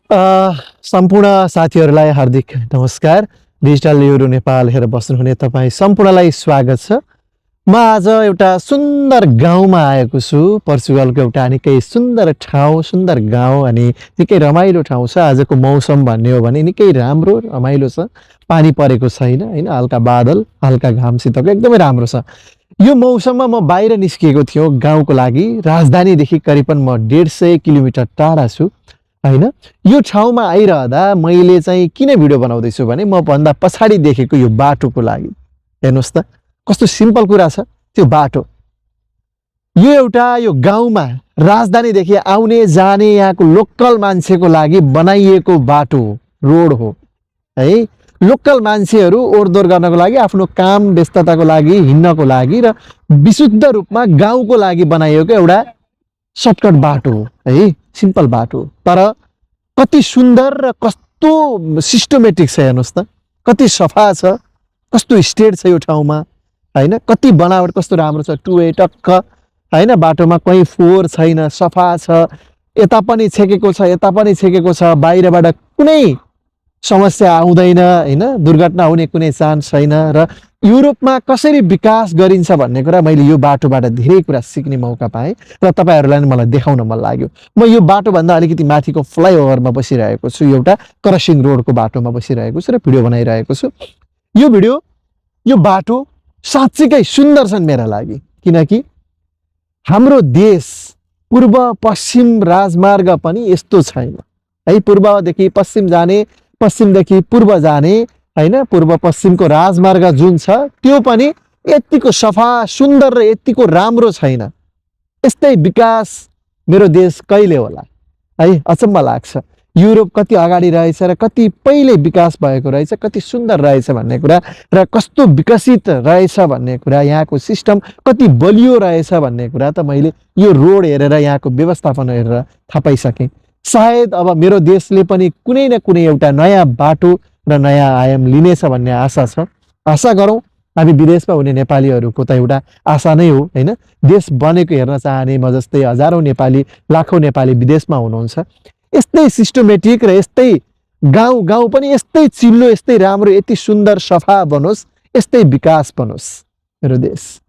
सम्पूर्ण साथीहरूलाई हार्दिक नमस्कार। डिजिटल न्युरो नेपाल हेरेर बस्नुहुने तपाईँ सम्पूर्णलाई स्वागत छ। म आज एउटा सुन्दर गाउँमा आएको छु। पोर्चुगलको एउटा निकै सुन्दर ठाउँ, सुन्दर गाउँ अनि निकै रमाइलो ठाउँ छ। आजको मौसम भन्ने हो भने निकै राम्रो रमाइलो छ। पानी परेको छैन हैन, हल्का बादल, हल्का घामसितको एकदमै राम्रो छ। यो मौसममा म बाहिर निस्किएको थियो गाउँको लागि। राजधानीदेखि करिबन म 150 किलोमिटर टाढा छु हैन। यो ठाउँमा आइरहँदा मैले चाहिँ किन भिडियो बनाउँदैछु भने म भन्दा पछाडि देखेको यो बाटोको लागि। हेर्नुहोस् त कस्तो सिम्पल कुरा छ त्यो बाटो। यो गाउँमा राजधानीदेखि आउने जाने यहाँको लोकल मान्छेको लागि बनाइएको बाटो रोड हो है। लोकल मान्छेहरू ओहोरदोहोर गर्नको लागि, आफ्नो काम व्यस्तताको लागि, हिँड्नको लागि र विशुद्ध रूपमा गाउँको लागि बनाइएको एउटा सर्टकट बाटो हो है, सिम्पल बाटो। तर कति सुन्दर र कस्तो सिस्टमेटिक छ हेर्नुहोस् त, कति सफा छ, कस्तो स्टेट छ यो ठाउँमा हैन। कति बनावट कस्तो राम्रो छ, टु वे टक्क हैन। बाटोमा कहीँ फोहोर छैन, सफा छ। यता पनि छेकेको छ, यता पनि छेकेको छ। बाहिरबाट कुनै समस्या आउँदैन हैन, दुर्घटना हुने कुनै चान्स छैन। र युरोपमा कसरी विकास गरिन्छ भन्ने कुरा मैले यो बाटोबाट धेरै कुरा सिक्ने मौका पाएँ र तपाईहरुलाई नि मलाई देखाउन मन लाग्यो। म यो बाटोभन्दा अलिकति माथिको फ्लाइओभरमा बसिरहेको छु, एउटा क्रसिङ रोडको बाटोमा बसिरहेको छु र भिडियो बनाइरहेको छु। यो बाटो साँच्चीकै सुन्दर छन् मेरा लागि, किनकि हाम्रो देश पूर्व पश्चिम राजमार्ग पनि यस्तो छैन है। पूर्वदेखि पश्चिम जाने, पश्चिमदेखि पूर्व जाने हैन, पूर्व पश्चिमको राजमार्ग जुन छ त्यो पनि यतिको सफा, सुन्दर र यतिको राम्रो छैन। यस्तै विकास मेरो देश कहिले होला है, अचम्म लाग्छ। युरोप कति अगाडि रहेछ र कति पहिले विकास भएको रहेछ, कति सुन्दर रहेछ भन्ने कुरा र कस्तो विकसित रहेछ भन्ने कुरा, यहाँको सिस्टम कति बलियो रहेछ भन्ने कुरा त मैले यो रोड हेरेर, यहाँको व्यवस्थापन हेरेर थाहा पाइसकेँ। सायद अब मेरो देशले पनि कुनै न कुनै एउटा नयाँ बाटो र नयाँ आयाम लिनेछ भन्ने आशा छ। आशा गरौँ। हामी विदेशमा हुने नेपालीहरूको त एउटा आशा नै हो हैन। देश बनेको हेर्न चाहने म जस्तै हजारौँ नेपाली, लाखौँ नेपाली विदेशमा हुनुहुन्छ। यस्तै सिस्टमेटिक र यस्तै गाउँ पनि यस्तै चिल्लो, यस्तै राम्रो, यति सुन्दर सफा बनोस्, यस्तै विकास बनोस् मेरो देश।